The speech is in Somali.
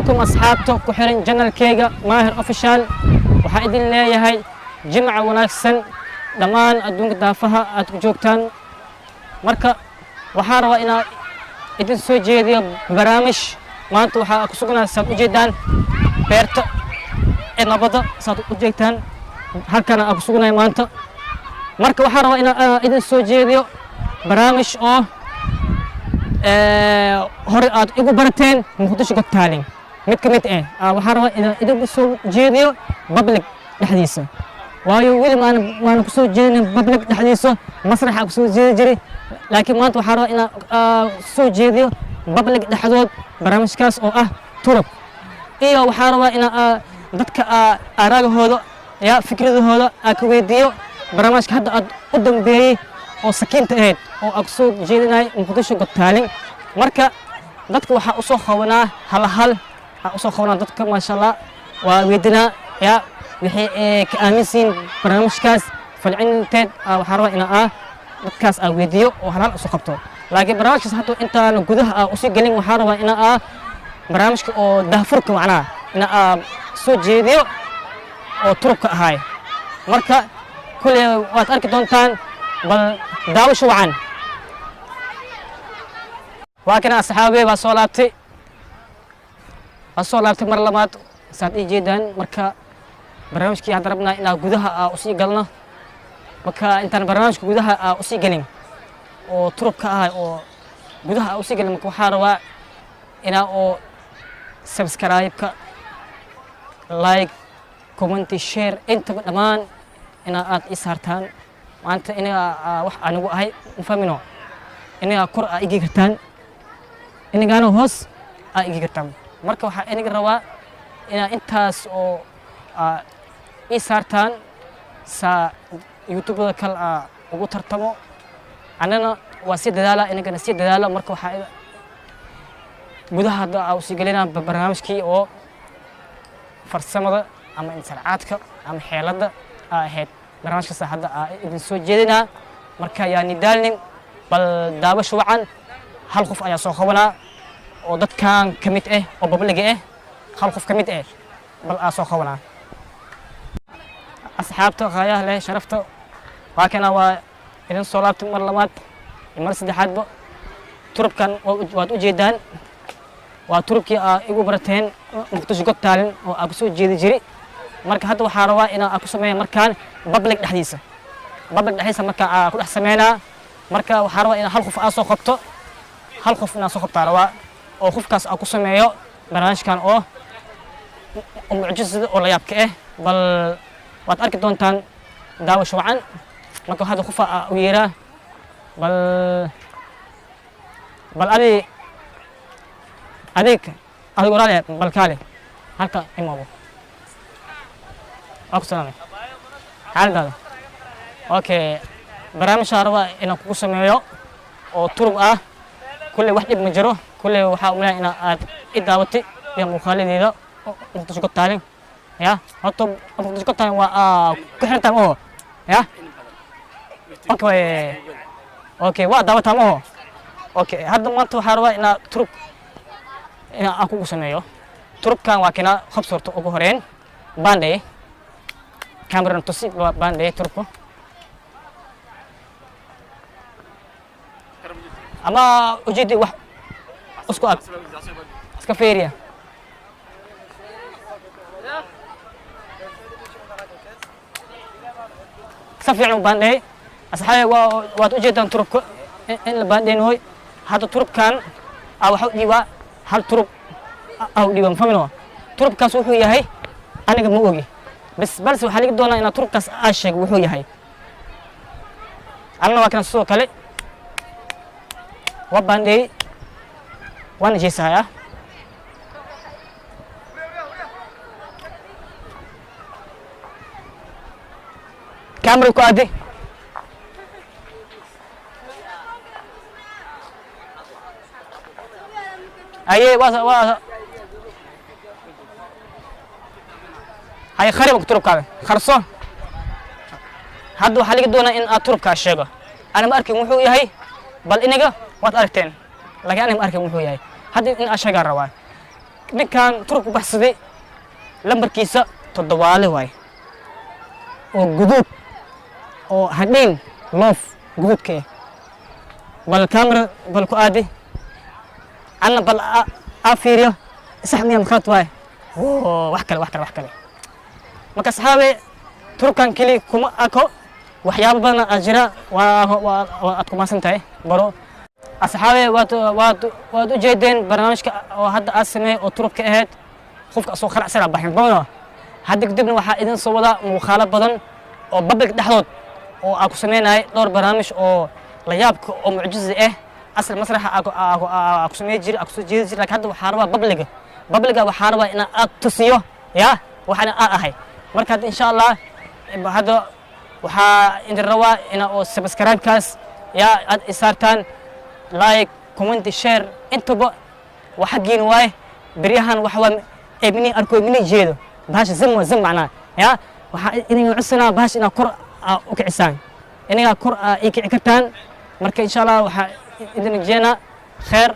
Calaykum asxaabta ku xiran channelkeyga Maahir Official. Waxaa idin leeyahay jimca wanaagsan dhammaan adduunka daafaha aad ku joogtaan. Marka waxaa rabaa inaa idin soo jeediyo barnaamij. Maanta waxaa ku sugnaa, saad u jeedaan, beerta ee nabadda. Saad u jeegtaan, halkana aan ku sugnahay maanta. Marka waxaa rabaa inaa idin soo jeediyo barnaamij oo hore aad igu barateen, Muqdisho Got Talent, mid ka mid ah. Waxaa rabaa inaan idinku soo jeediyo public dhexdiisa, waayo weli maana kusoo jeedinin public dhexdiisa. Masraxa kusoo jeedi jiray, laakiin maanta waxaa rabaa inaan soo jeediyo public dhexdood, barnaamijkaas oo ah turub. Iyo waxaa rabaa inaan dadka aaraagahooda ya fikradahooda aan ka weydiiyo barnaamijka hadda aad u dambeeyey oo sakiinta ahayd oo aan kusoo jeedinay Muqdisho Got Talent. Marka dadka waxaa usoo qabanaa hal hal, waxaa usoo qabanaa dadka, maasha Allah, waa weydinaa ya wixii ay ka aaminsiin barnaamijkaas falcinteed. Waxaa rabaa inaa dadkaas aan weydiiyo oo hal hal usoo qabto. Laakiin barnaamijkaas hadda intaan gudaha aa usii gelin, waxaa rabaa inaa barnaamijka oo daahfurka, macnaha inaa soo jeediyo oo turubka ahaay. Marka kulley waad arki doontaan, bal daawasho wacan. Waa kana, asxaabey, baa soo laabtay, waa soo laabtay mar labaad, saad ii jeedaan. Marka barnaamijkii hadda rabnaa inaa gudaha aa usii galno. Marka intaan barnaamijka gudaha aa usii gelin oo turubka ahay oo gudaha aa usii gelin, marka waxaa rabaa inaa oo subscribe-ka, like, comment, share, intaba dhammaan inaa aad ii saartaan. Maanta inaga wax anigu ahay mafahmino, inagaa kor aa igi kartaan, inagaana hoos aa igi kartaan. Marka waxaa inaga rabaa inaa intaas oo ii saartaan saa youtubada kale aa ugu tartamo. Annana waa sii dadaala, inagana sii dadaalo. Marka waxaa gudaha hadda aa usii gelinaa barnaamijkii oo farsamada ama insarcaadka ama xeeladda aa ahayd. Barnaamijkaas hadda aa idin soo jeedinaa. Marka yaa nidaalnin, bal daawasho wacan. Hal qof ayaa soo qabanaa oo dadkan ka mid ah oo publicga ah, hal qof ka mid ah bal aa soo qabanaa. Asxaabta qaayaha leh, sharafta, waa kana, waa idin soo laabtay mar labaad iyo mar saddexaadba. Turubkan waad u jeedaan, waa turubkii aa igu barateen Muqdisho Got Talent oo aa kusoo jeedi jiray. Marka hadda waxaa rabaa inaa aa ku sameeya markaan public dhexdiisa, public dhexdiisa marka aa ku dhex sameynaa. Marka waxaa rabaa inaa hal qof aa soo qabto, hal qof inaa soo qabtaa rabaa oo qofkaas aa ku sameeyo barnaamijkan oo mucjisada oo la yaabka ah. Bal waad arki doontaan, daawasho wacan. Marka hadda qofa aa u yeeraa. Bal adi adeeg adigu walaale, bal kaale halka imaabo. Waa ku salaamay, xaaladaada? Okay, barnaamijaa rabaa inaan kugu sameeyo oo turub ah. Kulley wax dhib ma jiro. Kulley waxaa umaleya inaa aad i daawatay iyo muuqaaladeeda Muqdisho Got Talent. Ya horta Muqdisho Got Talent waa ku xiran tahay maho? Ya, okay, waa daawataa maho? Okay, hadda maanta waxaa rabaa inaa turub inaa aan kugu sameeyo. Turubkan waa kina qabsorto. Ugu horeyn bandhay cameran tusi, bandhay turubka ama ujeedi wax isku ag iska fiiriya. Si fiican u baandheey, asxaabe. Waa waad ujeedaan turubka in la baandheyn. Hadda turubkan aa waxa u dhiibaa, hal turub aa u dhiibaa, mafahmino? Turubkaas wuxuu yahay aniga ma ogi bas, balse waxaa laga doonaa inaa turubkaas aa sheego wuxuu yahay. Anna waa kana sidoo kale, waa baandheey, waana jeesahayaa. Camera ku aadi. Aye, waa hay khariba turubkaaga kharso. Hadda waxaa laga doonaa in aad turubkaa sheego. Ana ma arkin wuxuu yahay, bal inaga waad aragteen, laakiin aniga ma arkin wuxuu yahay. Hadda in aad sheegaan rabaa. Ninkan turub ku baxsaday lambarkiisa toddobaale waaye, oo guduud oo hadhiin loof guduudka ah. Bal camera bal ku aadi anna, bal aa fiiriyo, sax miya makhaat waaye? Wax kale, wax kale, wax kale. Marka asxaabe, turubkan keli kuma ako, waxyaabo badan aa jira. Waa aad ku mahadsan tahay baro. Asxaabe, waad u jeedeen barnaamijka oo hadda aad sameeyey oo turubka ahayd, qofka asoo qanacsanaa baxin bono. Hadda kadibna waxaa idin soo wadaa muuqaalo badan oo public dhexdood oo aa ku sameynaya dhowr barnaamij oo la yaabka oo mucjiza ah. Asal masraxa aa ku samey jiri, aa kusoo jeedi jiri, lakin hadda waxaa rabaa public-ga waxaa rabaa inaa aad tusiyo ya waxaana aa ahay. Marka hadda insha Allah hadda waxaa idin rabaa ina oo subscribe-kaas yaa aad isaartaan, like, comment, share, intaba waa xaggiina waaye. Beryahan waxa waa ee mini arko, mini jeedo bahasha zam waa zam macnaa ya. Waxaa idin codsanaa bahasha inaa kor aa u kicisaan, inagaa kor aa ii kici kartaan. Marka insha Allah waxaa idin rajeenaa kheer.